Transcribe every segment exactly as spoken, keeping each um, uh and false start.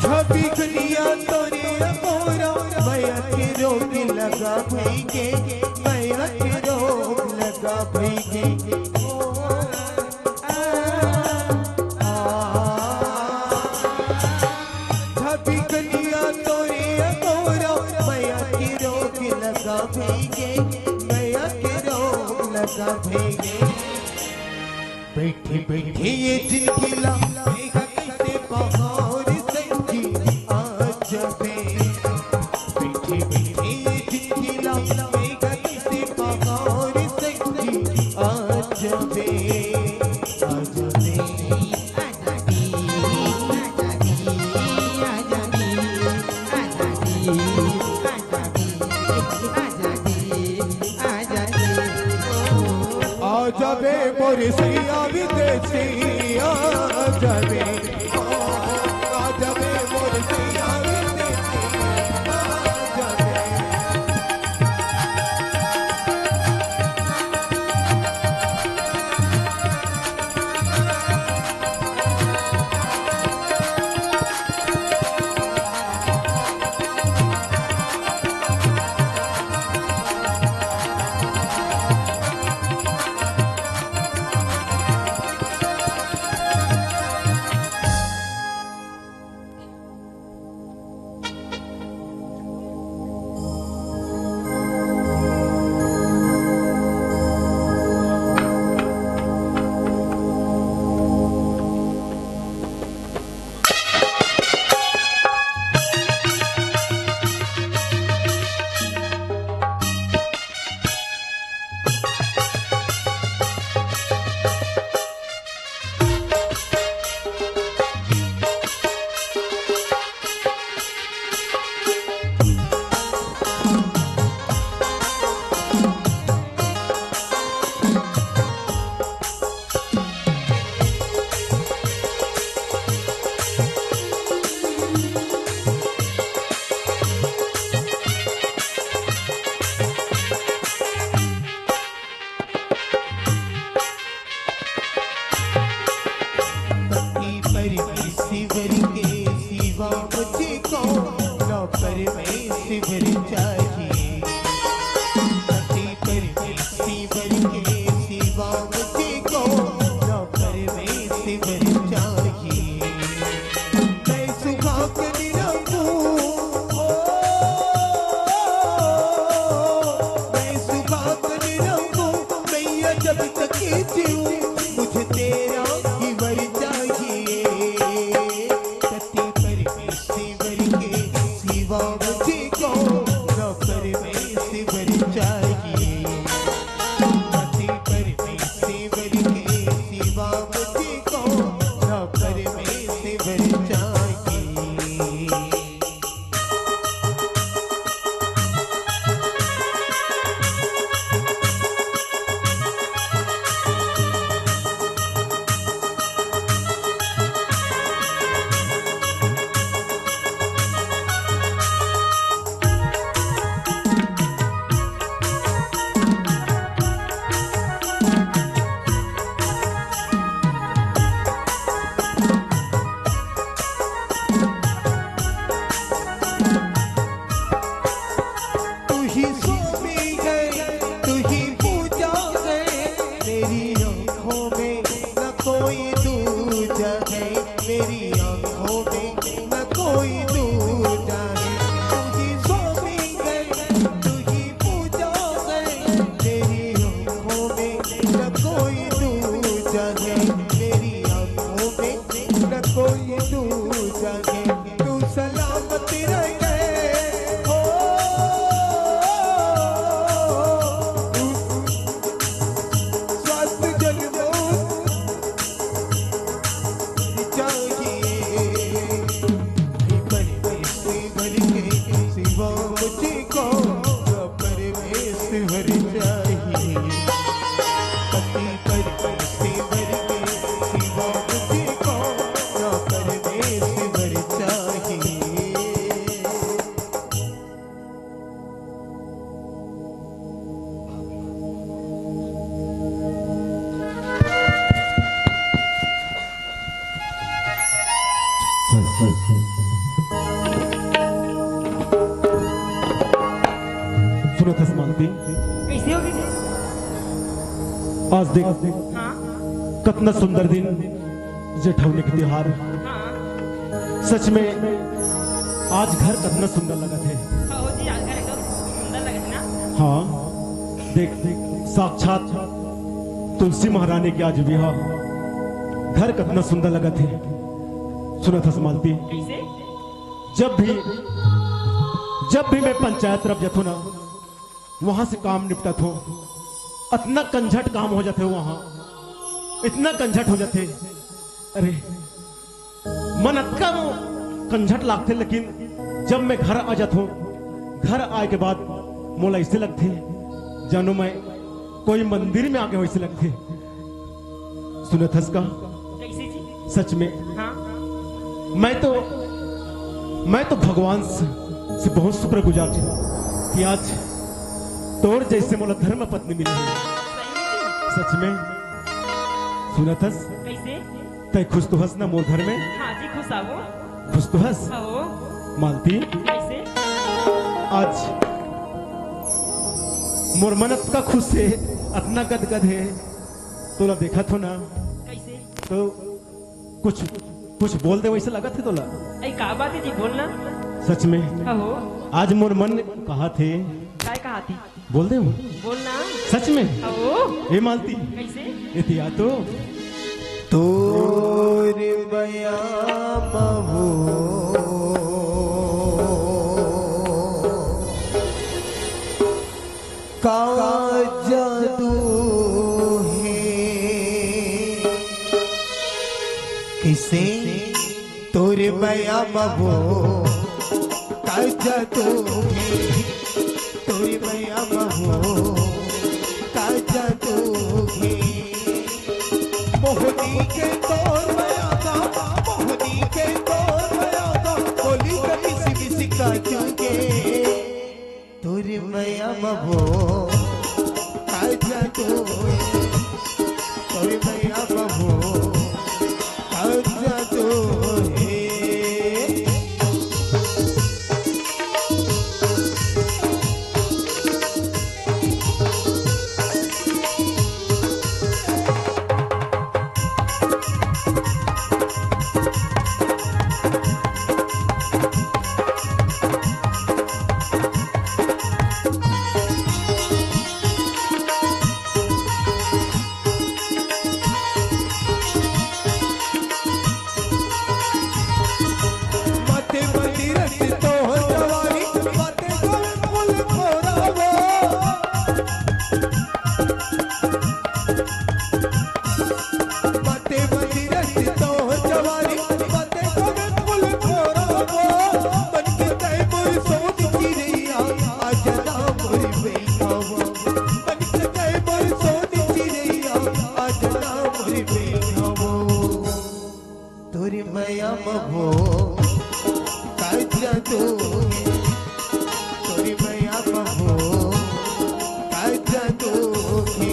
छवि दुनिया तोरे अगोरा, मया के रोग लगा भई गे, मया के रोग लगा भई गे। ओ, आ, आ, छवि दुनिया तोरे अगोरा, मया के रोग लगा भई गे, मया के रोग लगा भई गे। बैठे बैठे ये जिनगी ला, मेघा कइसे बहार संगी आ जाबे। बैठे बैठे ये जिनगी ला, मेघा कइसे बहार संगी आ जाबे। आ जाबे। आ जाबे मोर सैया विदेशी, आ जाबे, आ जाबे मोर सैया विदेशी, आ जाबे। पति परमेश्वर के सिवा मुझे कौन, परमेश्वर चाहिए। पति परमेश्वर के सिवा मुझे कौन, परमेश्वर चाहिए। मैं सुहागन रहूं, ओ, मैं सुहागन रहूं, मैया जब तक जीऊं, मुझे तेरा ही वर चाहिए। पति परमेश्वर के सिवा मुझे कौन, सुनत हस मालती? कइसे होगे जी? आज देख, हाँ। कतना सुंदर दिन, जेठौनी के तिहार। हाँ। सच में, आज घर कतना सुंदर लगत हे। हाँ हो जी, आज घर एकदम सुंदर लगत हे ना? हाँ, देख, देख, साक्षात तुलसी महारानी के आज बिहा। घर कतना सुंदर लगत हे। सुनत हस मालती? कइसे? जब भी, जब भी मैं पंचायत तरफ जाथों ना, वहां से काम निपटाथों, अतना कंझट काम हो जाथे वहां, इतना कंझट हो जाथे। अरे, मन अतका कंझट लागथे, लेकिन जब मैं घर आ जाथों, घर आए के बाद मोला ऐसे लगथे, जानो मैं कोई मंदिर में आगे वैसे लगथे। सुनत हस का? कइसे जी? सच में। हाँ। मैं तो, मैं तो भगवान से, से बहुत शुक्रगुजार हूँ कि आज तोर जैसे मोला धर्म पत्नी मिली है। सच में। सुनत हस? कइसे? तै खुश तो हस ना मोर घर में? हाँ जी, खुश हवों। खुश तो हस? हवों। मालती? कइसे? आज मोर मन अतका खुश हे, अतना गदगद हे, तोला देखत हों ना। कइसे? तो कुछ, कुछ बोल दे वैसे लगत हे तोला। अई का बात हे जी, बोल ना। सच में। हवों। आज मोर मन कहत हे। काय कहत हे? बोल दे वो। बोल ना। सच में? हवों। ए मालती। कइसे? ए तिया तो। तोर बयाम हो। का जादू हे। कइसे? तोर बयाम हो। का जादू हे। तोर बयाम हो, का जादू हे। मोहनी के तोर बयाम, मोहनी के तोर बयाम, बोली त मिसी मिसी काजू के। तोर बयाम हो, का जादू हे। तोर बयाम हो, का जादू हे। तोरी मया मभो, का जादू हे। तोरी मया मभो, का जादू हे।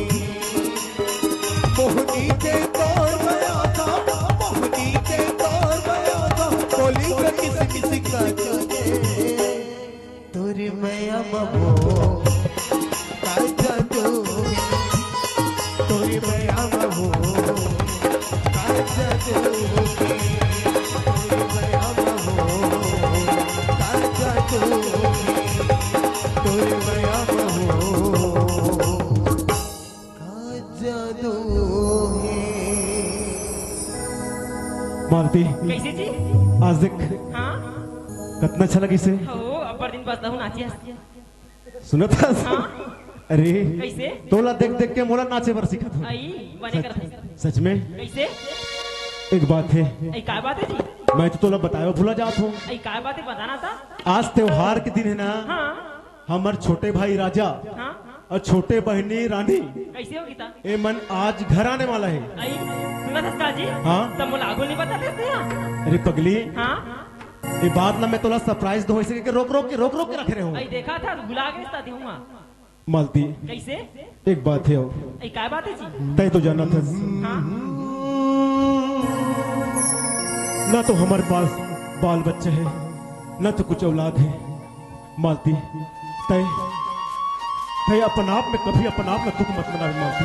मोहनी के तोर मया था, मोहनी के तोर मया था। बोली के किस किस का जादू हे। तोरी मया मभो, का जादू हे। तोरी मया मभो, का जादू हे। तोरी मया मभो, का जादू हे। तोरी मया मभो, का जादू हे। मालती, कैसे जी? आज देख, हाँ? कतना अच्छा लगिस हे। हो, अब्बड़ दिन बाद लहू नाचे हस। सुनत हस? हाँ। अरे, कैसे? तोला देख देख के मोला नाचे बर सिखत हो। आई, बने सच, करत हस। सच में? कैसे? एक बात हे। आई, का बात हे जी? मैं तो तोला बताए भुला जात हूँ। आई, का बात हे, बताना था। आज त्योहार के दिन हे ना, हाँ। हमर छोटे भाई राजा हाँ। अउ छोटे बहिनी रानी, कैसे हो गीता? ए मन आज घर आने वाला हे। आई, सुनत हस का जी? हाँ। तब मोला आगू नहीं बताते थे यहाँ। अरे पगली, हाँ। ए बात ला मैं तोला surprise दो, ऐसे करके रोक रोक के, रोक रोक के रखे रहे हूँ। आई, देखा था, भुला गए था देहूँगा। मालती, कैसे? एक बात हे अउ। आई, का बात हे जी? तय तो जानत हस। हाँ। ना तो हमर पास बाल बच्चा हे, ना तो कुछ औलाद हे। मालती, तय तैं अपन आप में कभी अपन आप में दुख मत मनावे मालती।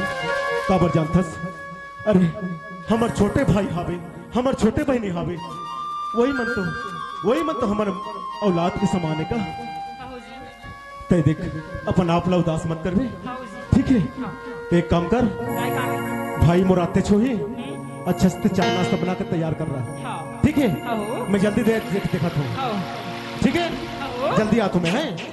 काबर जानथस? अरे, हमर छोटे भाई हावे, हमर छोटे बहिनी हावे, वही मन तो, वही मन तो हमर औलाद के समान हे का। हाँ हो जी। तैं देख, अपन आप ला उदास मत करबे, हाँ हो जी। ठीक हे? हाँ। तो एक काम कर, काय काम हे? भाई मोर आतेच होही, हम्म। अच्छा से चाय नाश्ता बना के तैयार कर रहा, हाँ। ठीक हे? हाँ हो। मैं जल्दी दे, देख, देखत हूँ, हाँ। ठीक हे? हाँ हो। जल्दी आत हूँ मैं, हैं?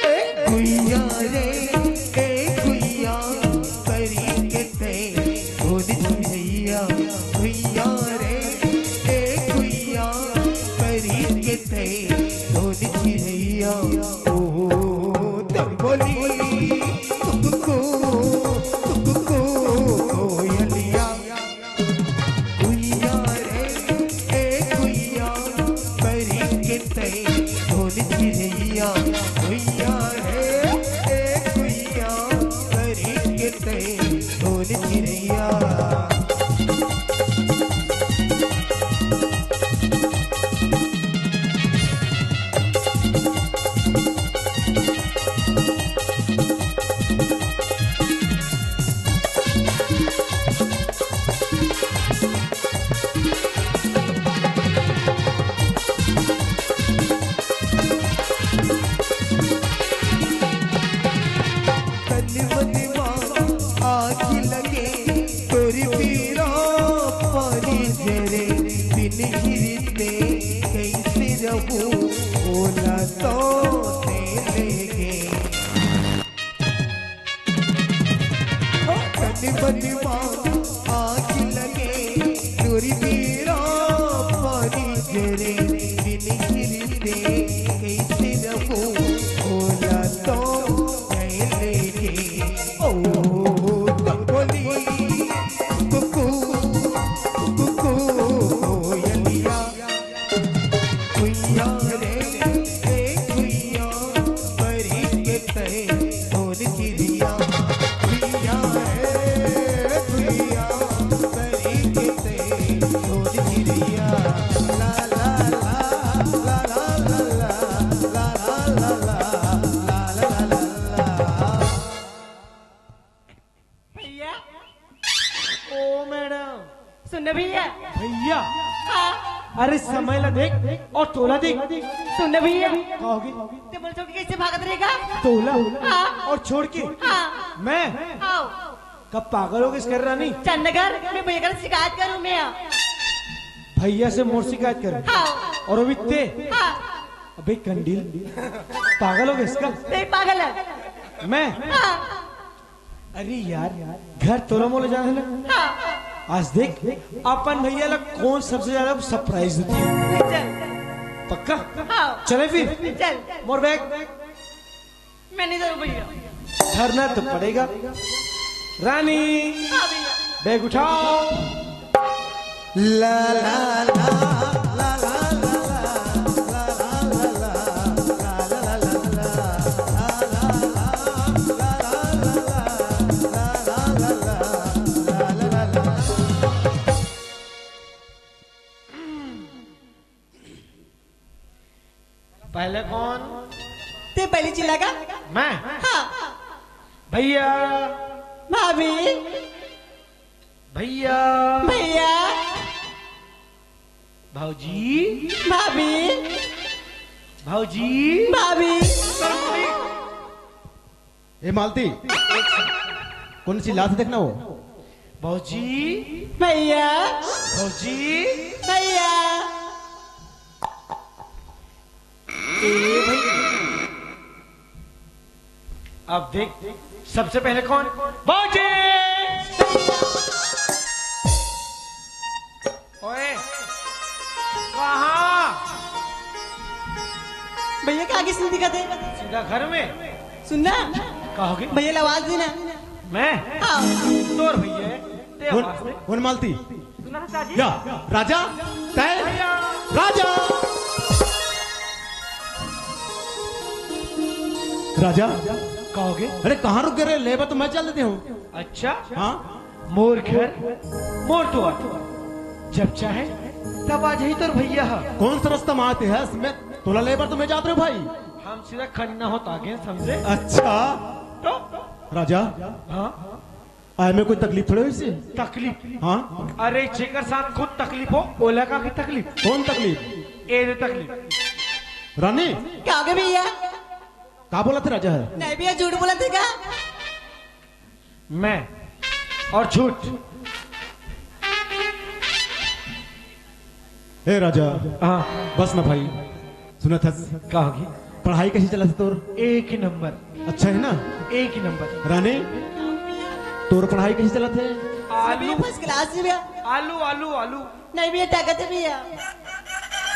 ए गुइया रे, ए गुइया, करी के तैं धुन चिरैया। गुइया रे, ए गुइया, करी के तैं धुन चिरैया। ओ तोर बोली कुकु, कुकु, कोयलिया। गुइया रे, ए गुइया, करी के तैं धुन चिरैया। गुइया रे, ए गुइया, करी के तैं धुन चिरैया। तन मन मा आग लगे, तोर पीरा पानी झरे, बिन गिरते कैसे रहूं, ओला तो तें लेगे। तन मन मा आग लगे, तोर पीरा पानी झरे, बिन गिरते कैसे रहूं, ओला तो तें लेगे। ओ कंकोली, कुकु, कुकु, कोयलिया। गुइया रे, ए गुइया, करी के तैं धुन चिरैया। गुइया रे, गुइया, करी के तैं धुन चिरैया। ला, ला, ला, ला, ला, ला, ला। भैया। ओ मैडम। सुन ना भैया। भैया। हाँ। अरे समय ला देख अउ तोला देख। सुन ना भैया। का होगे? तैं मोला छोड़ के कैसे भागत रहेगा? तोला? हाँ। अउ छोड़ के? हाँ। मैं? हाँ। का पागल होगेस का रानी? चल ना घर, मैं भैया करा शिकायत करूँ मैं। भैया से मोर शिकायत करे? हाँ। अउ अभी तैं? हाँ। अबे कंडील, पागल होगेस का? तैं पागल हे। मैं? हाँ। अरे यार, घर तोला मोला जाना हे ना? हाँ। आज देख, अपन भैया ला कोन सबसे ज्यादा surprise देथे। चल। पक्का? हाँ। चले फिर? चल। मोर बैग। मैं नहीं जाऊँ भैया। धरना तो पड़ेगा। रानी, हाँ भैया। बैग उठाओ। ला ला ला। पहले कौन? तैं पहली चिल्लागा। मैं? हाँ। भैया। भाभी। भैया। भैया। भौजी। भाभी। भौजी। भाभी। ए मालती, कोन चिल्लाथे देखना वो। भौजी। भैया। भौजी। भैया। ए भैया। अब देख, सबसे पहले कौन? भौजी। ओए, कहाँ? भैया का आगे से दिखाते। सीधा घर में। सुन ना। का होगे? भैया ला आवाज देना। मैं? हाँ। तोर भैया। ते हुन, आवाज दे। हुन मालती। सुना था जी? या, राजा, तय, भैया। राजा। राजा। का हो गे? अरे, कहाँ रुक गे रे? ले बा तो मैं चल देते हूँ। अच्छा? हाँ? मोर घर, मोर दुआर। जब चाहे, तब आ जाही तोर भैया ह। कौन सा रास्ता में आते हैं? मैं तोला ले बा तो मैं जात रहे हूँ भाई। हम सीधा खन्ना होत आगे, समझे? अच्छा। तो? राजा। हाँ? आए में कोई तकलीफ थोड़े होइसे? तकलीफ? हाँ। अरे, जेकर साथ खुद तकलीफ हो, ओला का की तकलीफ? कौन तकलीफ? ए दे तकलीफ। रानी। का हो गे भैया? का बोलत हे राजा ह? नहीं भैया, झूठ बोलत हे का? मैं और झूठ। हे राजा। हाँ। बस ना भाई, सुनत हस? का हो गे? पढ़ाई कैसे चलत हे तोर? एक नंबर। अच्छा है ना? एक नंबर। रानी, तोर पढ़ाई कैसे चलत हे? आलू। First class जी भैया। आलू, आलू, आलू। नहीं भैया, ताकत है भैया।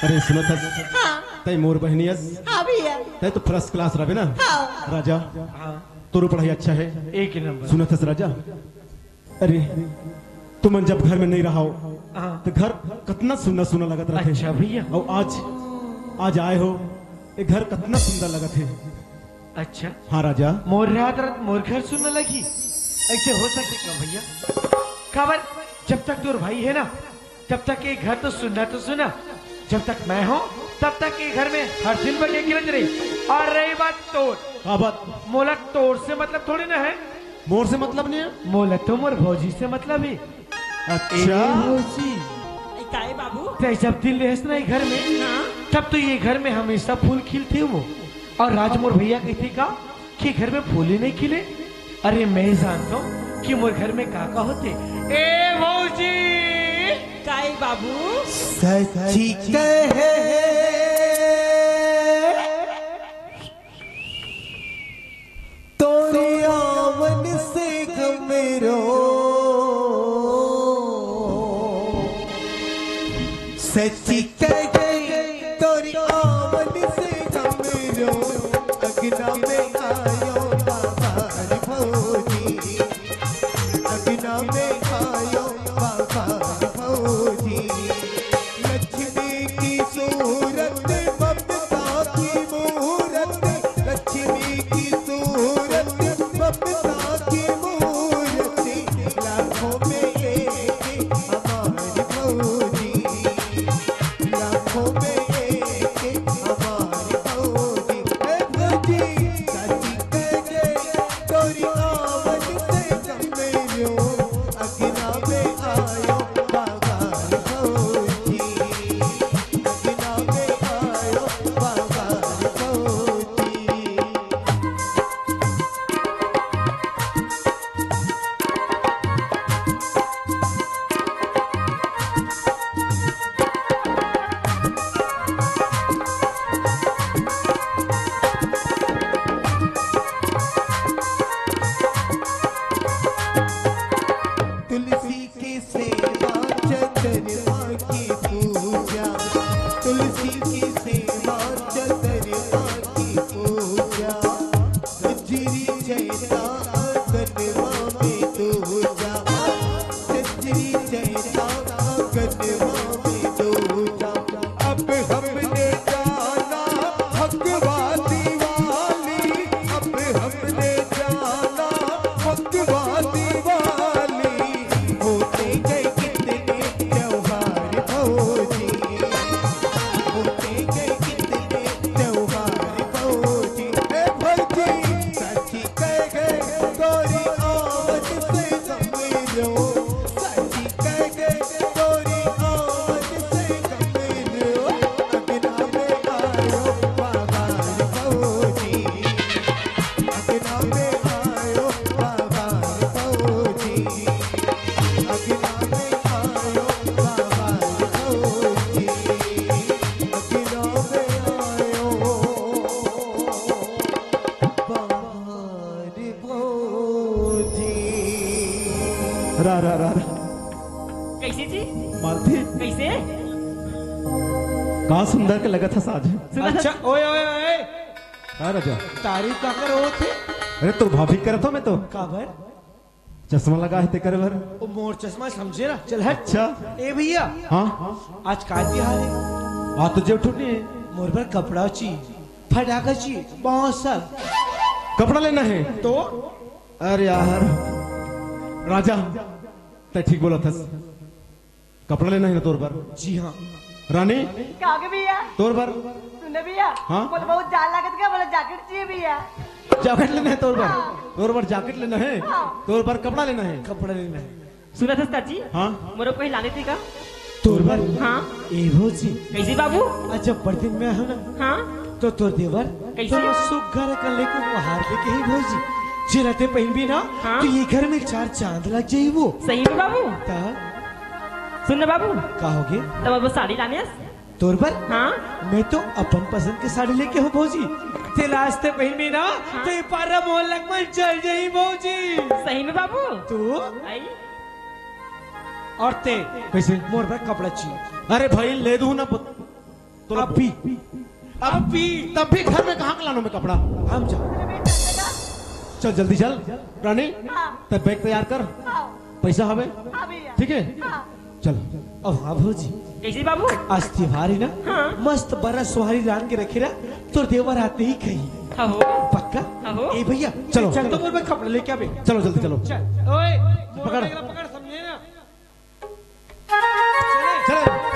अरे सुनत हस? हाँ। तय मोर बहिनी अस। हाँ भैया। तय तो first class रहे ना? हाँ। राजा, हाँ। तोर पढ़ाई अच्छा है? एक नंबर। सुनत हस राजा? अरे, तुमन जब घर में नहीं रहो, हाँ। तो घर कतना सुन्ना सुन्ना लगत रहिथे। अच्छा भैया। अउ आज, आज आए हो, ये घर कतना सुंदर लगत हे। अच्छा। हाँ राजा। मोर रात रात मोर घर सुन्ना लगी, ऐसे हो सकथे का भैया? काबर, जब तक तोर भाई है ना, तब तक ये घर तो सुन्ना तो सुन्ना, जब तक मैं हूँ, तब तक ये घर में हर दिन बगे गिरत रही। और रही बात तोर, का बात? मोला तोर से मतलब थोड़ी ना है। मोर से मतलब नहीं है? मोला तो मोर भौजी से मतलब है। अच्छा। ए भौजी। ए, काहे बाबू? तय जब दिन लेहस ना ये घर में, हाँ। तब तो ये घर में हमेशा फूल खिलथे वो। और राज मोर भैया कहिथे का कि घर में फूल ही नहीं खिले। अरे मैं जानता हूँ कि मोर घर में का का होथे। ए भौजी। काहे बाबू? सच्ची कहे। तोरी आवन से घमेरो, सच्ची कहे तोरी आवन से घमेरो, अगना में आयो बाबा रे भौजी, अगना में आयो बाबा रे भौजी। लक्ष्मी की सूरत, ममता की मूरत, लक्ष्मी की सूरत, ममता की मूरत, लाखों में एक हमारी भौजी, लाखों में एक हमारी भौजी। ए भौजी, सच्ची कहे तोरी आवन से घमेरो, अगना में आयो बाबा रे भौजी, अगना में आयो बाबा रे भौजी। तुलसी की सेवा, चंद्रमा की पूजा, तुलसी की सेवा, चंद्रमा की पूजा, गजरी चैता, आंगनवा में दूजा, गजरी चैता, आंगनवा में दूजा। अब हमने जाना हक वाली, अब हमने जाना हक वाली, होते गए कितने त्योहार भौजी, होते गए कितने त्योहार भौजी। ए भौजी, सच्ची कह गए तोरी आवाज से घमेरो, सच्ची कह गए तोरी आवाज से घमेरो, अगना में आयो बाबा रे भौजी, अगना में आयो बाबा रे भौजी, अगना में आयो बाबा रे भौजी, अगना में आयो बाबा रे भौजी। रा, रा, रा, रा। कैसे जी? मालती। कैसे? का सुंदर के लगत हस आज। सुना था? अच्छा, ओए, ओए, ओए। का राजा? तारीफ काकर होत हे? अरे, तोर भाभी करत हों मैं तो। काबर? चश्मा लगा हे तेकर बर। ओ मोर चश्मा समझे ना, चल हट। अच्छा। ए भैया। हाँ। आज काय तिहार हे? आज तो जेठू नहीं हे। मोर बर कपड़ा ची, फटाका ची, बांसर। कपड़ा लेना हे? तो? अरे यार, राजा, तैं ठीक बोलत हस। कपड़ा लेना हे ना तोर बर? जी हाँ। रानी, का गे भैया? तोर बर? सुन ना भैया, हाँ? मोला बहुत जाड़ लागत हे, मोला जैकेट चाहिए भैया। जैकेट लेना हे तोर बर? हाँ। तोर बर जैकेट लेना हे? हाँ। तोर बर कपड़ा लेना हे? कपड़ा लेना हे। सुनत हस चाची? हाँ। मोरो कहीं लाने थे का? तोर बर? हाँ। ए भौजी। कइसे बाबू? अच्छा, बड़ दिन में हो ना? हाँ। तो तोर देवर? कइसे? तो सुग्घर कन ले के उपहार लेके हे भौजी। जेला तैं पहिनबे ना, हाँ। तो ये घर में चार चांद लग जाही वो। सही में बाबू? त सुन ना बाबू। का हो गे? त बाबू साड़ी लाने हस? तोर बर? हाँ। मैं तो अपन पसंद के साड़ी लेके हों भौजी। तेला आज तैं पहिनबे ना, हाँ। तो ये पारा मोहल्ला मन जल जाही भौजी। सही में बाबू? तू? आई। अउ तैं? कइसे? मोर बर कपड़ा ची। अरे भाई, ले दूं ना पुत-, तो अभी। अभी। तब भी घर में कहाँ के लानों मैं कपड़ा? हम जा। चल जल्दी चल। रानी, हाँ। तैं बैग तैयार कर। हाँ। पैसा हवे? हाँ भैया। ठीक हे? हाँ। चल। अउ हाँ भौजी। कइसे बाबू? आज तिहार हे ना? हाँ। मस्त बरा सुहारी लान के रखे रह, तोर देवर आते ही खाही। हाँ हो। पक्का? हाँ हो। ए भैया, चलो। चल तो मोर बर कपड़ा लेके आबे। चलो जल्दी चलो। चल। ओए, मोर पकड़। बैग ला पकड़, समझे ना? चले।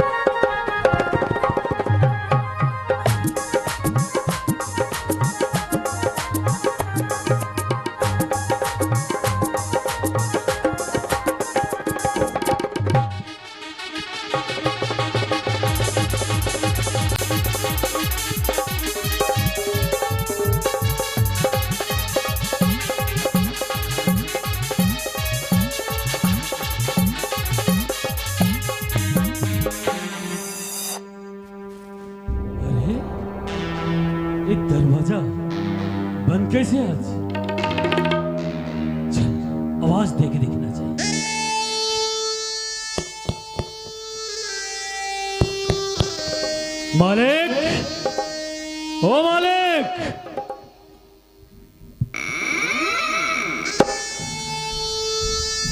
अरे, ये दरवाजा बंद कैसे आज? चल, आवाज दे के देखना चाहिए। मालिक, ओ मालिक,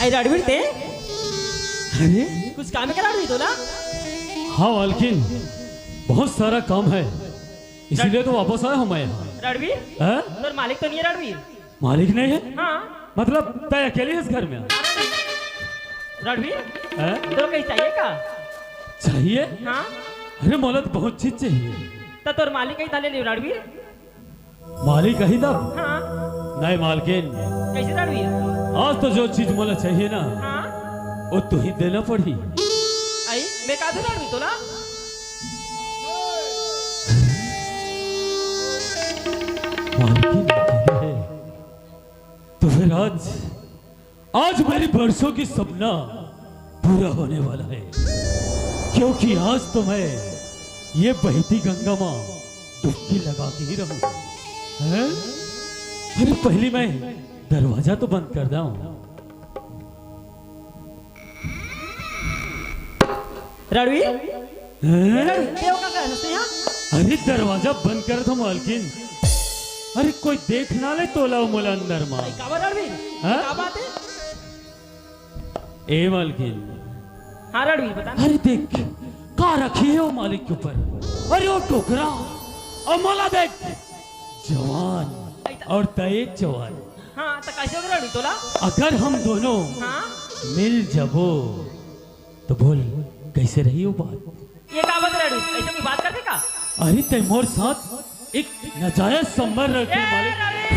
अरे रणवीर, तैं? अरे? कुछ काम हे का रणवीर तोला? हाँ मालकिन, बहुत सारा काम है, इसीलिए तो वापस आया हूँ मैं यहाँ। रणवीर? हाँ? तोर मालिक तो नहीं हे रणवीर? मालिक नहीं है? हाँ। मतलब तैं अकेली हस घर में? रणवीर? हाँ? तोला कहीं चाहिए का? चाहिए? हाँ। अरे मोला तो बहुत चीज चाहिए। त तोर मालिक कहीं था ले लियो रणवीर। मालिक कही तब? हाँ। नहीं मालकिन। कैसे रणवीर? आज तो जो चीज मोला चाहिए ना, हाँ। वो तुही देना पड़ही। आई, मैं का दूं रणवीर तोला? मालकिन अकेले है। तो फिर आज आज मेरी बरसों की सपना पूरा होने वाला है, क्योंकि आज तो मैं ये बहती गंगा माँ डुबकी लगा के ही रहूंगा। हैं? अरे पहली मैं दरवाजा तो बंद कर दाऊं। रणवीर? हैं? रणवीर, तैं का करत हस यहाँ? अरे दरवाजा बंद कर दो मालकिन। अरे कोई देख ना ले तोला मोला अंदर मा। अरे का बात रणवीर? हाँ? का बात है? ए मालकिन। हाँ रणवीर, बता ना। अरे देख, का रखी है वो मालिक के ऊपर? अरे वो टोकरा, अउ मोला देख, जवान, अउ तैं जवान। हाँ, त कैसे होगे रणवीर तोला? अगर हम दोनों हाँ? मिल जाबो, तो बोल, कैसे रही वो बात? ये का बात रणवीर? ऐसे कोई बात करथे का? अरे, तैं मोर साथ एक नाजायज संबंध रखे ए, मालिक। रणवीर!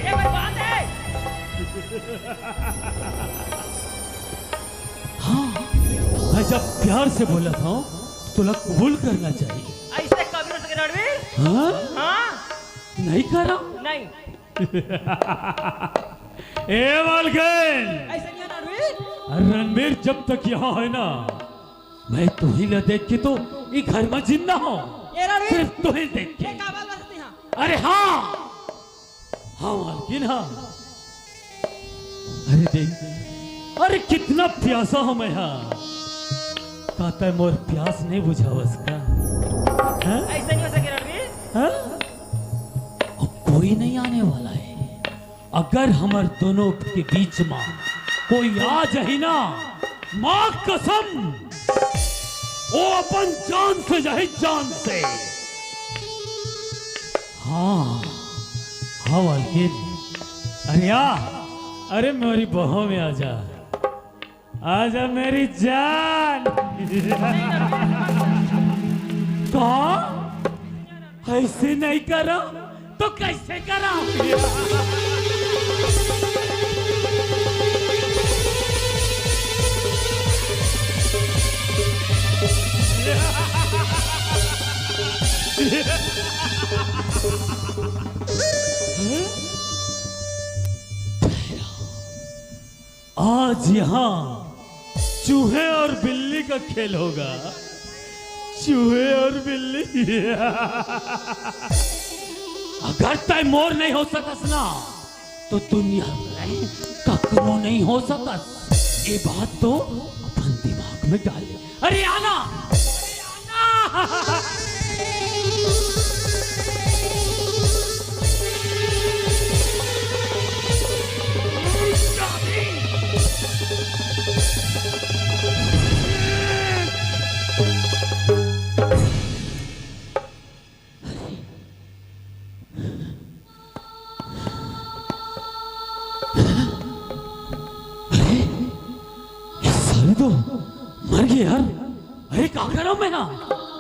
ये कोई बात है? हाँ, मैं जब प्यार से बोला था, तो तोला कबूल करना चाहिए। ऐसे कभी हो सके रणवीर? हाँ? हाँ? नहीं करा? नहीं। ए मालकिन! ऐसे नहीं है रणवीर। रणवीर जब तक यहाँ है ना, मैं तुही ला देख के तो ये घर में जिंदा हूँ। ए रणवीर! सिर्फ तुही देख के। ये का बात करते हैं? अरे हाँ, हाँ मालकिन हाँ। अरे देख, अरे कितना प्यासा हूँ मैं हाँ। का तैं मोर प्यास नहीं बुझावस का? हाँ? ऐसे नहीं हो सके रणवीर। हाँ? और कोई नहीं आने वाला है। अगर हमर दोनों के बीच म कोई आ जाही ना, माँ कसम, वो अपन जान से जाही, जान से। हाँ, हाँ, अलकेन। अरे आ, अरे मोरी बाहों में आ जा। आजा मेरी जान। कहा? ऐसे नहीं करा तो कैसे करा? आज यहाँ चूहे और बिल्ली का खेल होगा। चूहे और बिल्ली। अगर तय मोर नहीं हो सकस ना, तो दुनिया में ककरो नहीं हो सकस। ये बात तो अपन दिमाग में डाल ले। अरे आना, अरे आना। अरे, ये साले तो मर गए यार। अरे, का करा मैं ना?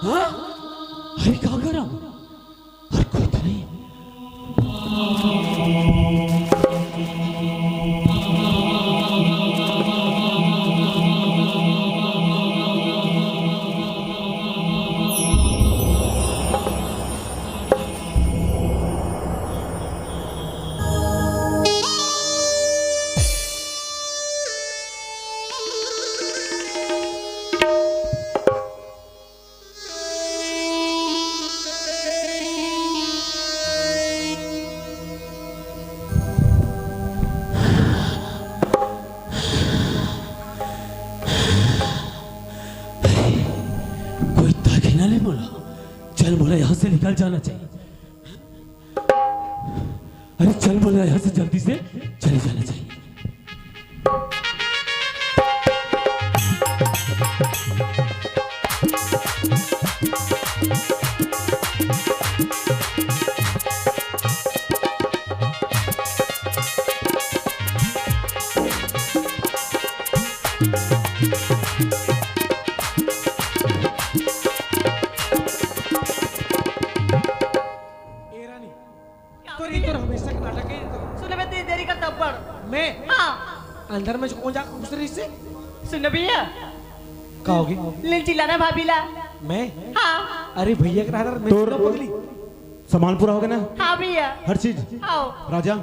हाँ? अरे, का करा? और कोई तो नहीं। कोई ताके ना ले मोला। चल, मोला यहाँ से निकल जाना चाहिए। अरे चल, मोला यहाँ से जल्दी से चले जाना चाहिए। ए रानी, का तोर, होगे? तोर हमेशा के नाटक हे तो। सुन बे, तेरी देरी कर तब्बड़। मैं? हाँ। अंदर में कौन जाके घुस रही से? सुन भैया। का होगे? ले चिल्लाना भाभी ला। मैं? हाँ। अरे भैया के रहता मैं तोर चिल्ला पगली। सामान पूरा होगे ना? हाँ भैया। हर चीज? हाँ। राजा,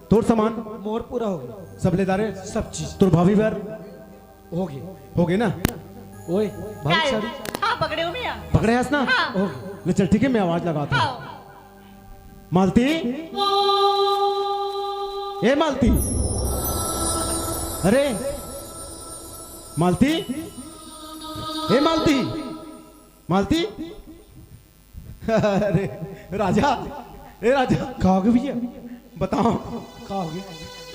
तोर सामान? मोर पूरा होगे। सब ले डारे? सब चीज। तोर भाभी बर? होगे। होगे ना? ओए, भाभी काय? साड़ी? हाँ, पकड़े हो भैया। पकड़े हस ना? हाँ। होगे। ले चल, ठीक है, मैं आवाज लगाता हूँ। हाँ। मालती, ए मालती, अरे मालती, ए मालती, मालती, अरे राजा, ए राजा। का होगे भैया? बताओ। का होगे?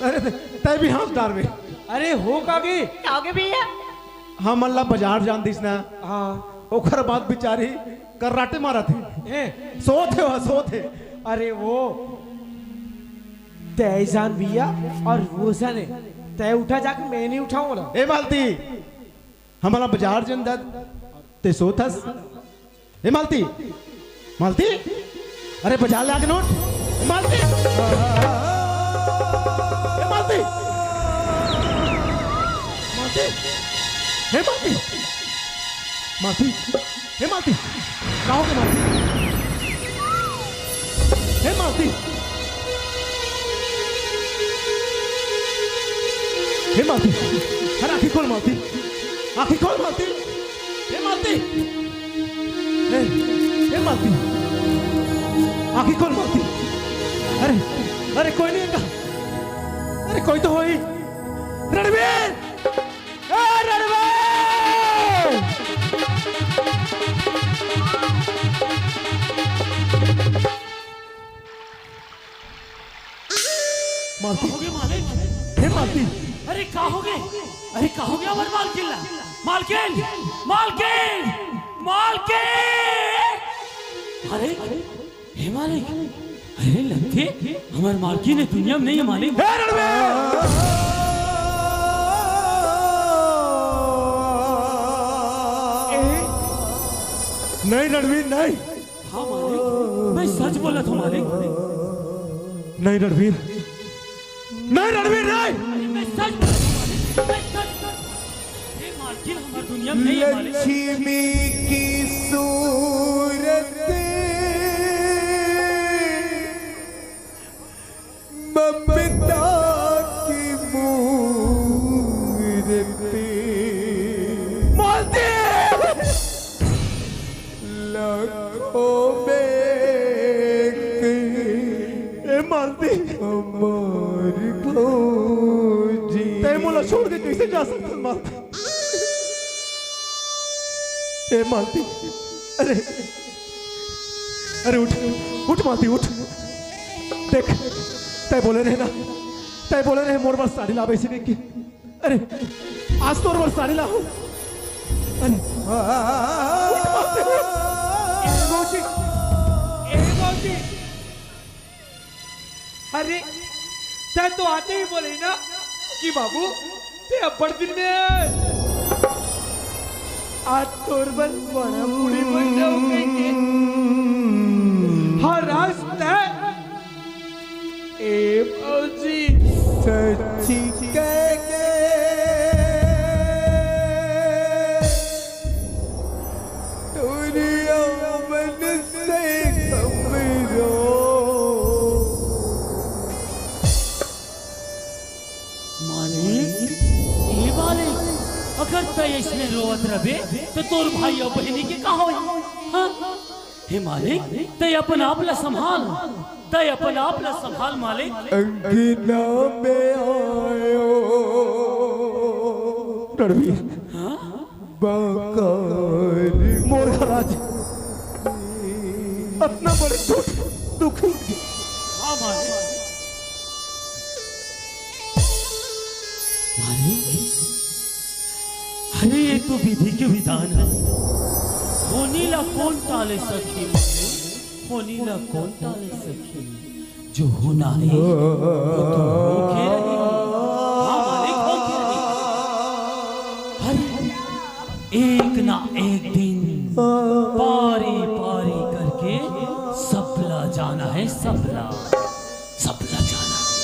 अरे तय भी हाथ डार में। अरे हो का होगे? का होगे भैया? हमन ला बाजार जान दिस ना। हाँ। ओकर बाद बिचारी कर्राटे मारत हे। ए। सोत हे, वह सोत हे। अरे वो तय जान भैया और वो जाने। तय उठा जाके मैं नहीं उठाऊंगा। ए मालती, हमन ला बाजार जान दद, ते सोत हस। ए मालती, मालती, अरे बाजार ले आके नोट। मालती, ए मालती, मालती, ए मालती, मालती, ए मालती, का होगे मालती? ए मालती, ए मालती, अरे आँखी खोल मालती, आँखी खोल मालती, ए मालती, ए, ए मालती, आँखी खोल मालती। अरे, अरे कोई नहीं हे का? अरे कोई तो होही। रणवीर! ए रणवीर! का होगे मालिक? हे मालती। अरे का होगे? अरे का होगे हमर मालकिन ला? मालकिन, मालकिन, मालकिन। अरे हे मालिक, अरे लगथे हमर मालकिन ए दुनिया में नहीं हे मालिक। हे रणवीर। ए? नहीं रणवीर, नहीं। हाँ मालिक, मैं सच बोलत हूँ मालिक। नहीं रणवीर, नहीं रणवीर, नहीं। अरे मैं सच बोलत हूँ मालिक, मैं सच। ये मालकिन हमर दुनिया में नहीं हे मालिक। लक्ष्मी की सूरत ममता की मूरत। मालती। लाखों में एक ए मालती। अमर भौजी। तैं मोला छोड़ के कैसे जा सकथस मालती? ए मालती, अरे, अरे उठ, उठ मालती, उठ। देख, तैं बोले रहे ना, तैं बोले रहे मोर बर साड़ी लाबे से नहीं की। अरे, आज तोर बर साड़ी लाहूं। अरे, उठ मालती, उठ। ए भौजी, ए भौजी। अरे, तैं तो आते ही बोले ना कि बाबू, तैं अब्बड़ दिन में आए। आज तोर बर बड़ा पूड़ी बन जाऊं कहिके। हर आज तैं, ए भौजी, सच्ची कह के दुनिया मन से कमरो। मालिक, ए मालिक, अगर तैं अइसने रोवत रहबे, त तोर भाई अउ बहिनी के का होही? हाँ? हे मालिक, तैं अपन आप ला संभाल, तैं अपन आप ला संभाल मालिक। अंगना में आयो। रणवीर, हाँ? बांकर मोर घर आज अतना बड़े दुख, दुख। हाँ मालिक। मालिक, अरे ये तो विधि के विधान हे। होनी ला कोन टाले सकही मालिक? होनी ला कोन टाले सकही? जो होना हे, वो तो होके रही। हाँ मालिक, होके रही। अरे, एक ना एक दिन पारी पारी करके सबला जाना हे, सबला, सबला जाना हे।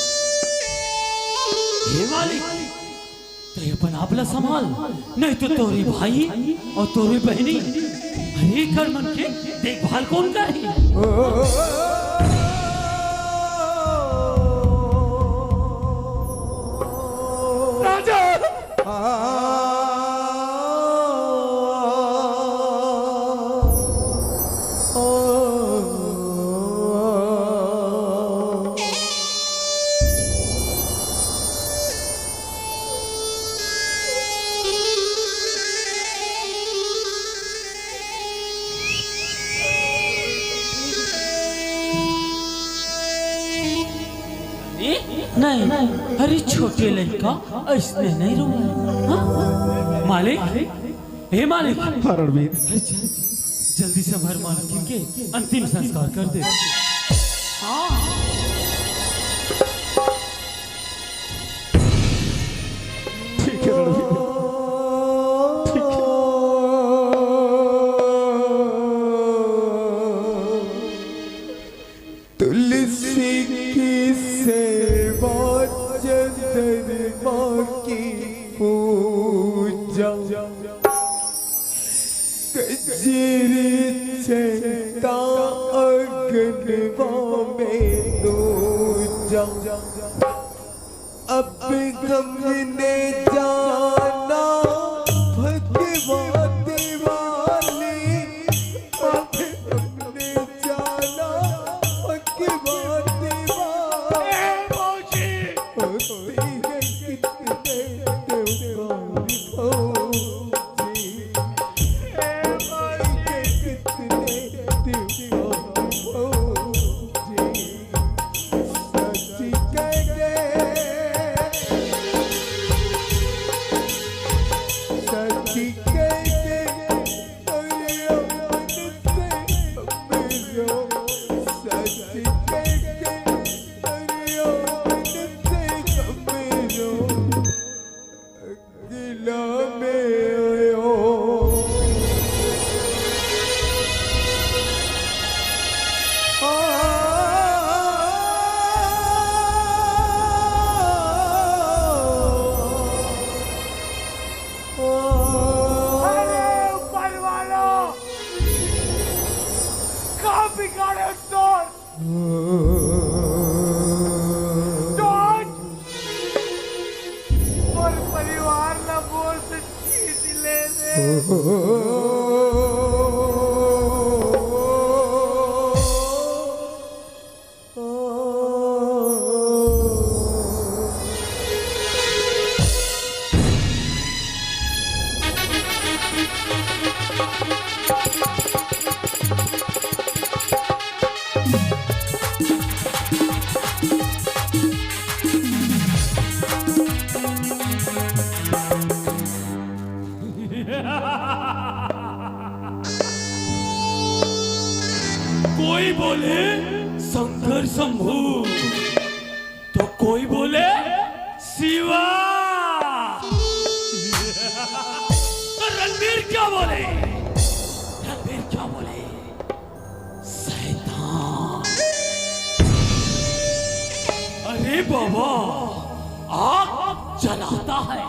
हे मालिक, तैं अपन आप ला संभाल, नहीं तो तोरे भाई अउ तोरे बहिनी, अरे एकर मन के देखभाल कोन करही? राजा। नहीं, अरे छोटे लड़का अइसने नहीं रोवय। हाँ? मालिक, हे मालिक। हाँ, रणवीर। अरे चल, जल्दी से हमर मालकिन के अंतिम संस्कार कर दे। हाँ। ठीक है रणवीर, ठीक है। तुलसी की सेवा, चंद्रमा की पूजा, कजरी चैता अगनवा में दूजा। अब गम ने जाना भगवा दिवाली, अब गम ने जाना भगवा दिवाली। ए मौसी! होती है कितने त्योहार भौजी। ए माई के कितने त्योहार भौजी। सच कह दे कोई बोले शंकर शंभू, तो कोई बोले शिवा। तो रणबीर क्या बोले? रणबीर क्या बोले? शैतान। अरे बाबा, आग जलाता है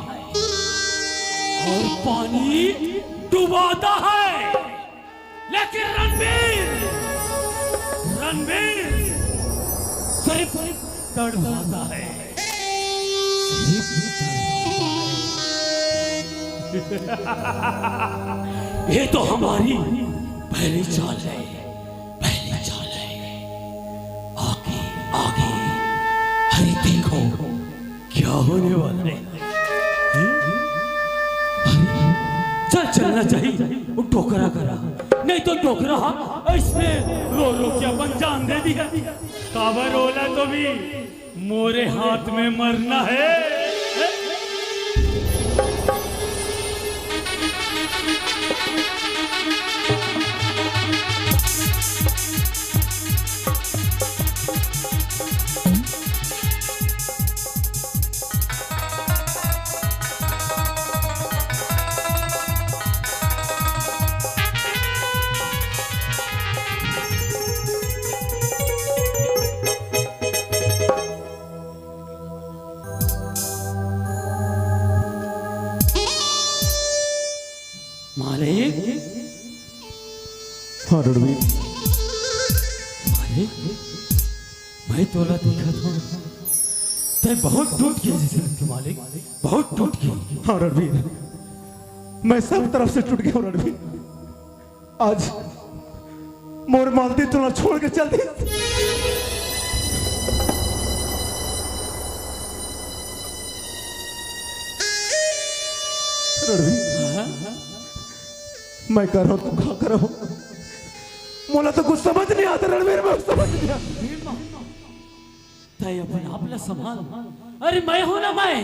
और पानी डुबाता है, लेकिन रणबीर, रणबीर सिर्फ तड़पाता है, सिर्फ तड़पाता है। ये तो हमारी पहली चाल है, पहली चाल है। आगे, आगे, अरे देखो, क्या होने वाला है? हम्म? अरे, चल, चलना चाहिए। वो डोकरा करा, नहीं तो डोकरा इसमें रो रो के अपन जान दे दिया। काबर ओला तो भी मोरे हाथ में मरना है। मालिक। हाँ रणवीर। मालिक, मैं तोला देखत हूँ, तै बहुत टूट गया जैसे लगथे मालिक, बहुत टूट गया। हाँ रणवीर, मैं सब तरफ से टूट गया हूँ रणवीर। आज मोर मालती तोला छोड़ के चल दी। रणवीर, हाँ? मैं कर रहा हूँ, तू का कर रहा हूँ? मोला तो कुछ समझ नहीं आता रणवीर, मैं समझ नहीं आता। तै अपन आप ला संभाल। अरे मैं हूं ना, मैं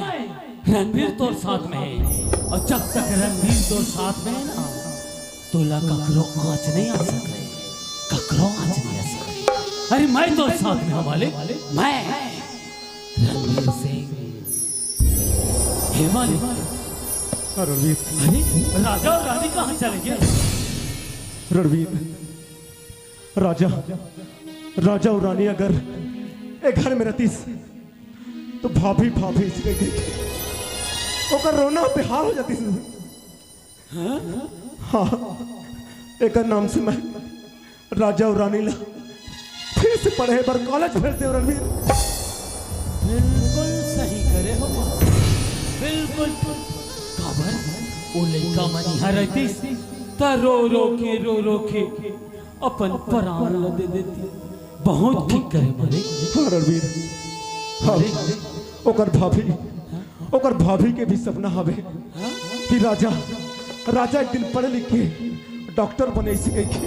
रणवीर तोर साथ में है। और जब तक रणवीर तोर साथ में है ना, तोला ककरो आंच नहीं आ सके, ककरो आंच नहीं आ सके। अरे मैं तोर साथ में हूं मालिक, मैं रणवीर सिंह। हे मालिक। हाँ, रणवीर। अरे राजा और रानी कहाँ चले गए? रणवीर, राजा, राजा और रानी अगर ए घर में रहतीस, तो भाभी, भाभी इसके गई, ओकर रोना बेहाल हो जातीस। हाँ? हाँ, एकर नाम से मैं राजा और रानी ला फिर से पढ़े बर कॉलेज भेज दे रणवीर। बिल्कुल सही करे हो माँ, बिल्कुल। काबर वो लइका मन इहाँ रहतीस, त रो रो के, रो रो के अपन परान ल दे देती। बहुत ठीक करे मालिक। हाँ रणवीर, हाँ, ओकर भाभी, ओकर भाभी के भी सपना हवे कि राजा, राजा एक दिन पढ़ लिख के डॉक्टर बने, इसे कह के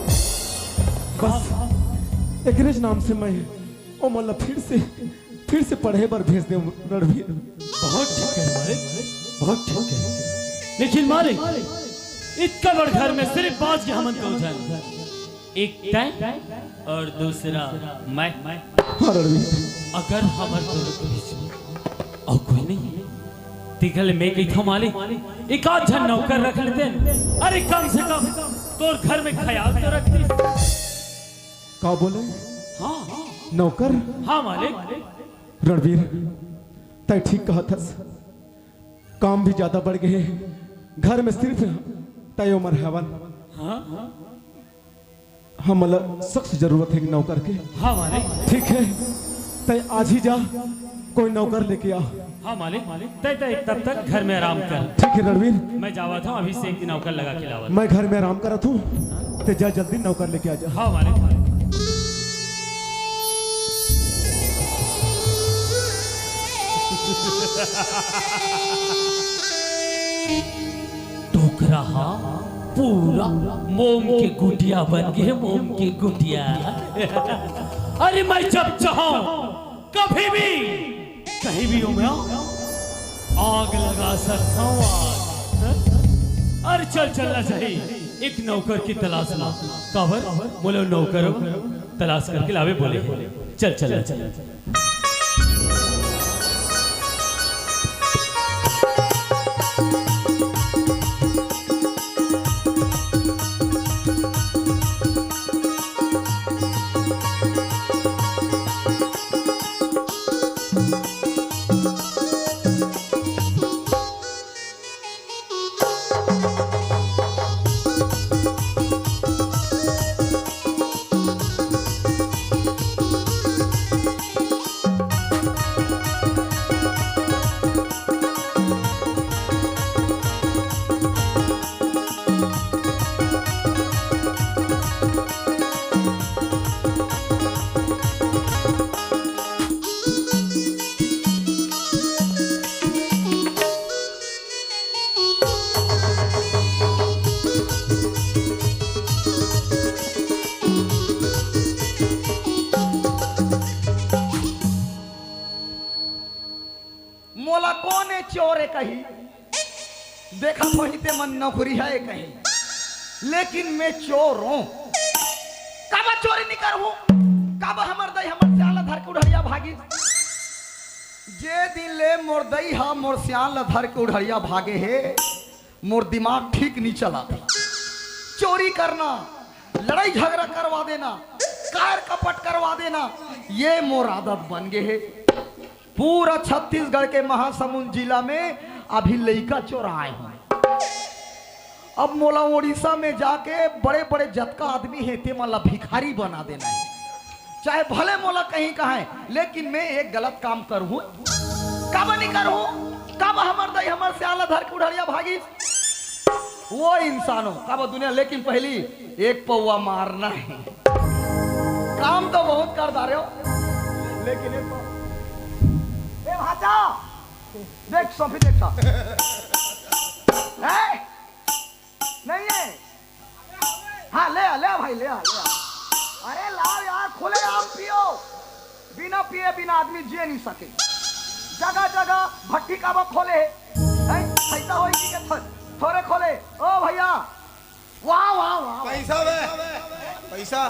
बस एकरेज नाम से मैं ओमन ला फिर से, फिर से पढ़े बर भेज दे रणवीर। बहुत ठीक करे मालिक, बहुत ठीक करे। लेकिन मालिक, इतना बड़ घर में सिर्फ बांच के हमन दो जन, एक तय और दूसरा मैं। हाँ रणवीर। अगर हमर दोनों के बीच में और कोई नहीं है, तिकल मैं कही था मालिक, एक आध झन नौकर रख लेते हैं। अरे कम से कम तोर घर में ख्याल तो रखती। का बोले? हाँ, हाँ। नौकर? हाँ मालिक। रणवीर, तय ठीक कहा थस, काम भी ज्यादा बढ़ गए हैं, घर में सिर्फ तय उमर हवन। हाँ, हाँ। हमला सख्त जरूरत है नौकर के। हाँ मालिक। ठीक है, तय आज ही जा, कोई नौकर लेके आ। हाँ मालिक, तय तय तब तक घर में आराम कर। ठीक है रणवीर। मैं जावत हूँ, अभी से एक नौकर लगा के लावत। मैं घर में आराम करत हूँ, ते जा जल्दी नौकर लेके आ जा। हाँ मालिक। टोकरा हा पूरा मोम के गुटिया बन गे, मोम के गुटिया। अरे मैं जब चाहूं कभी भी कहीं भी हूं मैं आग लगा सकता हूं, आग। अरे चल, चलना चाहिए एक नौकर की तलाश में। काबर बोले नौकर तलाश करके लावे बोले। चल, चलना चाहिए। मोला कोन ए चोर ए कही? देखा पही ते मन नौकरी है कही, लेकिन मैं चोर हूँ। काबर चोरी नहीं करहूँ? काबर हमर दई हमर सियान ला धर के उढ़ड़िया भागी? जे दिन ले मोर दई हा मोर सियान ला धर के उढ़ड़िया भागे हे, मोर दिमाग ठीक नहीं चला। चोरी करना, लड़ाई झगड़ा करवा देना, कार कपट करवा देना, ये मोर आदत बन गे हे। पूरा छत्तीसगढ़ के महासमुंद जिला में अभी लइका चोराए हूँ। अब मोला उड़ीसा में जाके बड़े-बड़े जतका आदमी हे, ते मन ला भिखारी बना देना हे। चाहे भले मोला कहीं कहाए, लेकिन मैं एक गलत काम करहूँ। काबर नहीं करहूँ? काबर हमर दई हमर सियान ला धर के उढ़ड़िया भागिस? वो इंसानों, काबर दुनिया, लेकिन पहली एक पौवा मारना है। काम तो बहुत कर डारे हो, लेकिन एक पौवा। ए भाचा, देख, सोफी देखा। है? नहीं है? हाँ, ले आ, ले आ भाई, ले आ, ले आ। अरे लाओ यार, खुलेआम पियो। बिना पिए बिना आदमी जिए नहीं सके। जगह जगह भट्टी काबर खोले हे। हैं? पैसा होई कि के थो-, थोरे खोले। ओ भैया, वाह, वाह, वाह, वाह। पैसा बे, पैसा।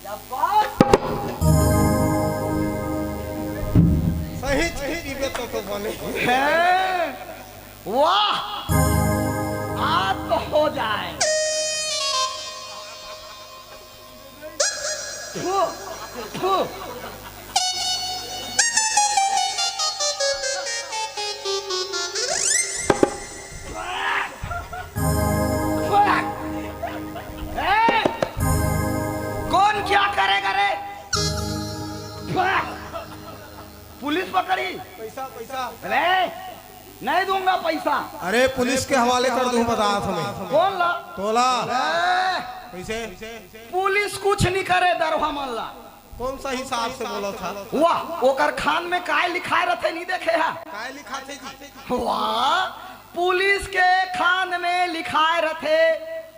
क्या बात? सही चीज पीबे तो, तो बोले। हैं? वाह! आज तो हो जाए। थू, थू। ए, कौन क्या करेगा रे? पुलिस पकड़ी। पैसा, पैसा। अरे, नहीं दूंगा पैसा। अरे, पुलिस के हवाले कर दूं, बता तुम्हें। कौन ला? तोला। ए, कैसे? पुलिस कुछ नहीं करे, दरवा मन ला। कौन सा हिसाब से बोला था? वाह, ओकर खान में काय लिखाए रथे, नहीं देखे हा? काय लिखा थे जी? वाह, पुलिस के खान में लिखाए रथे,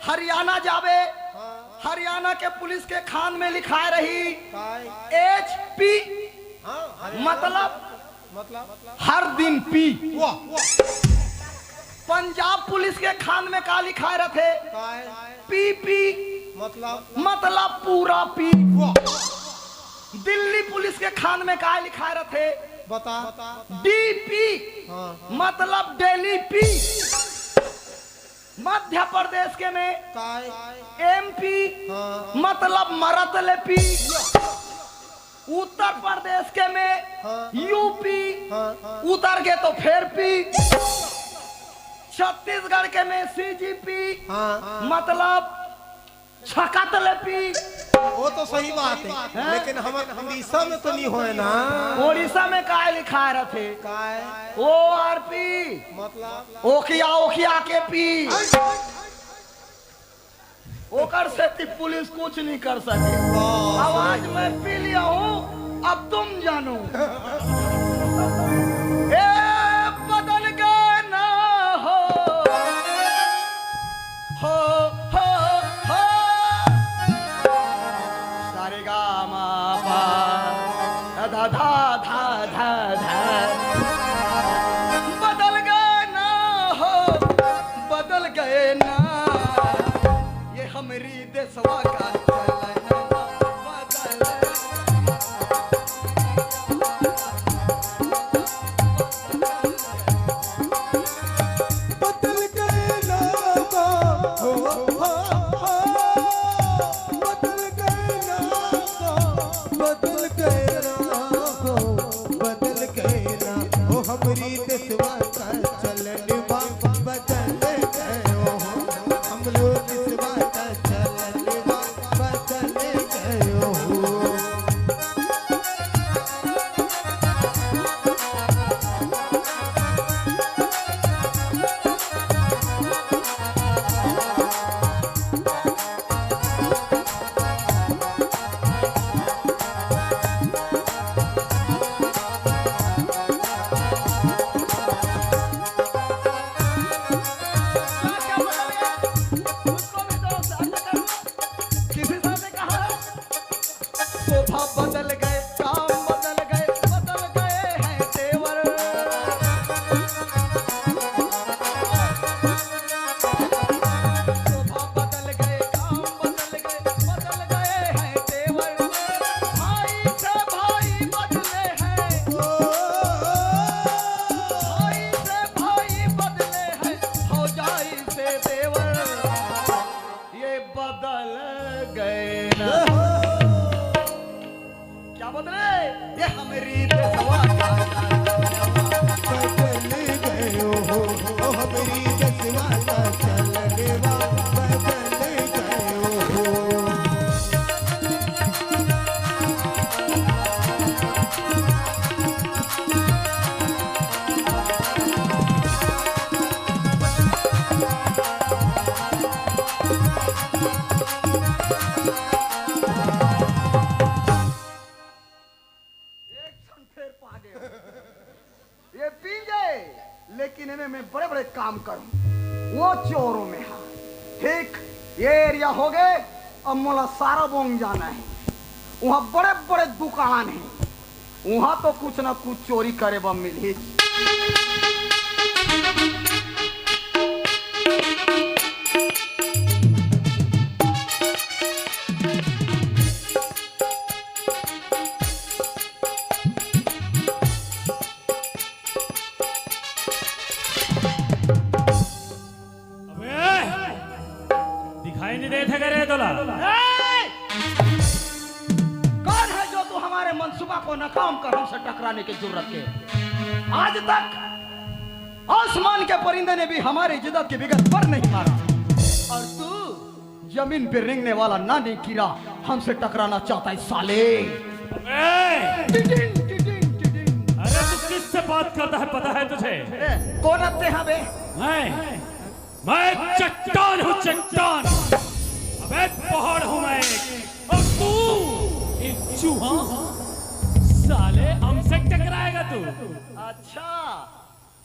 हरियाणा जाबे, हाँ। हरियाणा के पुलिस के खान में लिखाए रही, काय? एच पी, हाँ, हरियाणा मतलब, मतलब? हर दिन पी। वाह, वाह। पंजाब पुलिस के खान में का लिखाए रथे? काय? पी पी। मतलब? मतलब पूरा पी। वाह। दिल्ली पुलिस के खान में का लिखाए रथे? बता। डी पी। हाँ, हाँ। मतलब डेली पी। मध्य प्रदेश के में काय? एम पी। हाँ। मतलब मरत ले पी। उत्तर प्रदेश के में हाँ। यू पी, हाँ। उतर के तो फेर पी। छत्तीसगढ़ के में सी जी पी, हाँ। मतलब छकत ले पी। वो तो सही बात है, हैं? लेकिन हमर उड़ीसा में तो नहीं होए ना। उड़ीसा में काय लिखाय रथे? काय? O R P. मतलब? ओखिया, ओखिया के पी। ओकर सेती पुलिस कुछ नहीं कर सके। वाह। अब आज मैं पी लिया हूँ, अब तुम जानो। ए, बदल गए ना हो, हो, हो, हो। सारे गा मा पा, धा, धा, धा, धा, धा। बदल गए ना हो, बदल गए ना। ये हमरी देसवा का चलन बदल बदल गए ना हो, हो, हो, हो, बदल गए ना हो, बदल गए ना हो, बदल गए ना हो, हमरी देसवा का चलन बा बदल गए हो, हम लोग देसवा का चलन बा बदल गए हो। किसी साहब ने कहा, शोभा बदल गए, काम बदल गए, बदल गए हैं तेवर। शोभा बदल गए, काम बदल गए, बदल गए हैं तेवर। भाई से भाई बदले हैं, भाई से भाई बदले हैं, भौजाई से देवर। ये बदल गए ना। क्या बदले? ये हमरी देसवा का बदल गए हो, ओ हमरी देसवा का चलन बा बदल गए हो। एक क्षण फेर पा गए हो। ये पी जाए, लेकिन एमे मैं बड़े-बड़े काम करूं। वो चोरों में हा। ठीक, ये एरिया हो गए, अब मोला सारा बोंग जाना है। वहां बड़े-बड़े दुकान हैं, वहां तो कुछ ना कुछ चोरी करे बर मिलही। अबे, दिखाई नहीं देत हे का रे तोला? ए! कौन है जो तू हमारे मंसूबा को नाकाम कर हमसे टकराने की जरूरत के? आज तक आसमान के परिंदे ने भी हमारी इज्जत के बिगत पर नहीं मारा, और तू जमीन पे रेंगने वाला नानी कीड़ा हमसे टकराना चाहता है साले। ए! टिटिन, टिटिन, टिटिन। अरे तू किससे बात करता है पता है तुझे? ए, कौन आते हैं बे? मैं, मैं चट्टान हूँ चट्टान। अबे पहाड़ हूँ मैं। और तू एक चूहा, साले हमसे टकराएगा तू। अच्छा,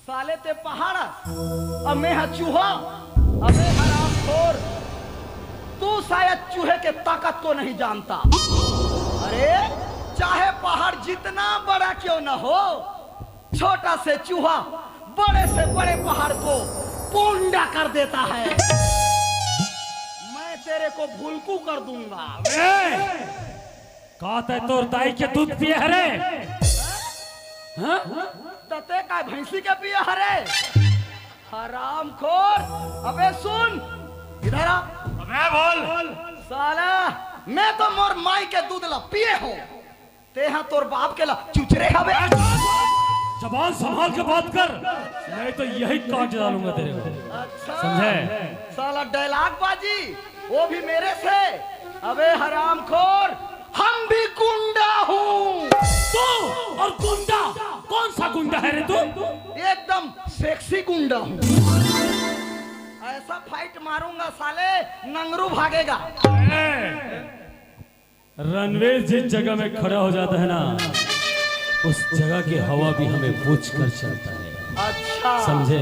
साले ते पहाड़, अब मैं हा चूहा। अबे हरामखोर, तू शायद चूहे के ताकत को नहीं जानता। अरे, चाहे पहाड़ जितना बड़ा क्यों ना हो, छोटा से चूहा बड़े से बड़े पहाड़ को पोंडा कर देता है। मैं तेरे को भुलकू कर दूंगा। ए! का तै तोर दाई के दूध पिए हरे? हाँ? तते का भैंसी के पिए हरे? हरामखोर, अबे सुन, इधर आ। अबे बोल। साला, मैं तो मोर माई के दूध ला पिए हो, तेहा तोर बाप के ला चुचरे हवे। जबान संभाल के बात कर, नहीं तो यही काट डालूंगा तेरे को। अच्छा। समझे? साला डायलॉग बाजी, वो भी मेरे से। अबे हरामखोर, हम भी गुंडा हूँ। तू और गुंडा, कौन सा गुंडा है रे तू? एकदम सेक्सी गुंडा हूँ। ऐसा फाइट मारूंगा साले, नंगरू भागेगा। रणवीर जिस जगह में खड़ा हो जाता है ना, उस जगह की हवा भी हमें बूझ कर चलता है। अच्छा, समझे?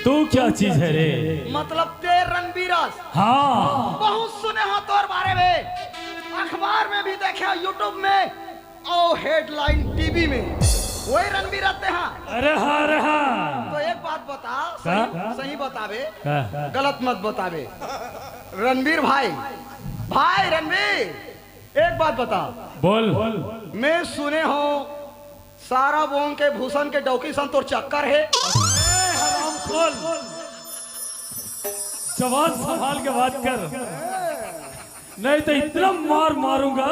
तू क्या चीज है रे? मतलब तेर रणबीरस। हाँ। बहुत सुने हो तोर बारे में, अखबार में भी देखे हो, YouTube में और हेडलाइन टीवी में, वही रणबीर रहते हैं। अरे हाँ, अरे हाँ। तो एक बात बता, सही, हाँ? सही बतावे, हाँ। गलत मत बतावे। रणबीर भाई, भाई रणबीर, एक बात बता, बोल। मैं सुने हूँ सारा बोंग के भूषण के डौकी सन तोर चक्कर है। हराम खोल, जवान संभाल के बात कर, नहीं तो इतना मार मारूंगा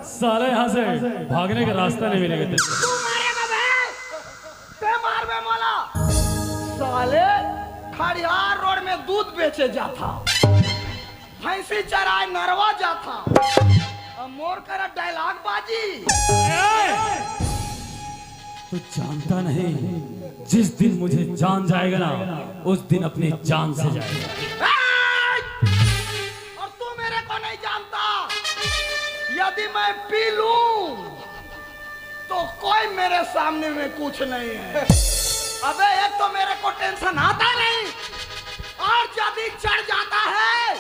साले, यहाँ से भागने का रास्ता नहीं मिलेगा तेरे को। तू मारेगा बे, ते मार बे मोला। साले खड़ियार रोड में दूध बेचे जाता, भैंसी चराए नरवा जाता, अब मोर करा डायलॉग बाजी। तू जानता नहीं, जिस दिन मुझे जान जाएगा ना, उस दिन अपनी जान से जाएगा। और तू मेरे को नहीं जानता, यदि मैं पी लूं तो कोई मेरे सामने में कुछ नहीं है। अबे एक तो मेरे को टेंशन आता नहीं, और यदि चढ़ जाता है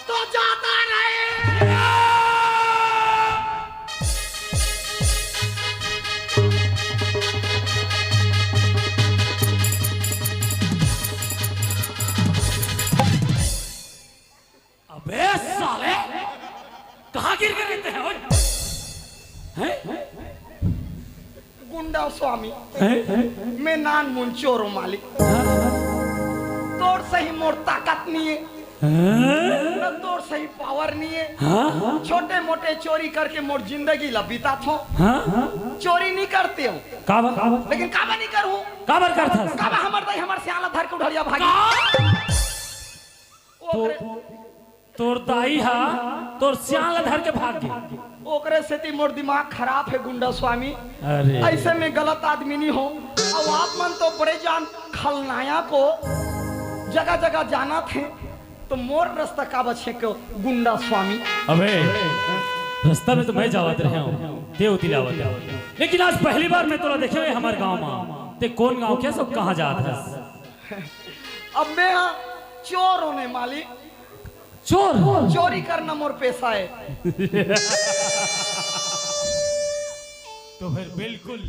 तो जाता नहीं। अबे साले, कहाँ गिर के रहते हैं ओए? हैं? गुंडा स्वामी, हैं? मैं नान मुन चोरो मालिक। तोर सही मोर ताकत नहीं है, हैं? न तोर सही पावर नहीं है। हाँ? छोटे मोटे चोरी करके मोर जिंदगी ला बिता थो। हाँ? चोरी नहीं करते हूँ, काबर? लेकिन काबर नहीं करूँ? काबर करथस? काबर हमर दाई हमर सियाला धर के उढ़रिया भागी। तो ओकरे, तोर दाई हा तोर सियान ला धर के भाग गे। ओकरे सेती मोर दिमाग खराब है गुंडा स्वामी। अरे। ऐसे में गलत आदमी नहीं हो। अब आप मन तो बड़े जान खलनाया को जगह जगह जाना थे, तो मोर रास्ता का बचे को गुंडा स्वामी। अबे, रास्ता में तो मैं जावत रहे हूँ, ते उती लावत रहे। लेकिन आज पहली बार मैं तोला देखे हुए हमारे गांव में। ते कौन गांव के सब कहाँ जात हस? अब मैं हाँ चोर होने मालिक, चोर? चोरी करना मोर पैसा है। तो फिर बिल्कुल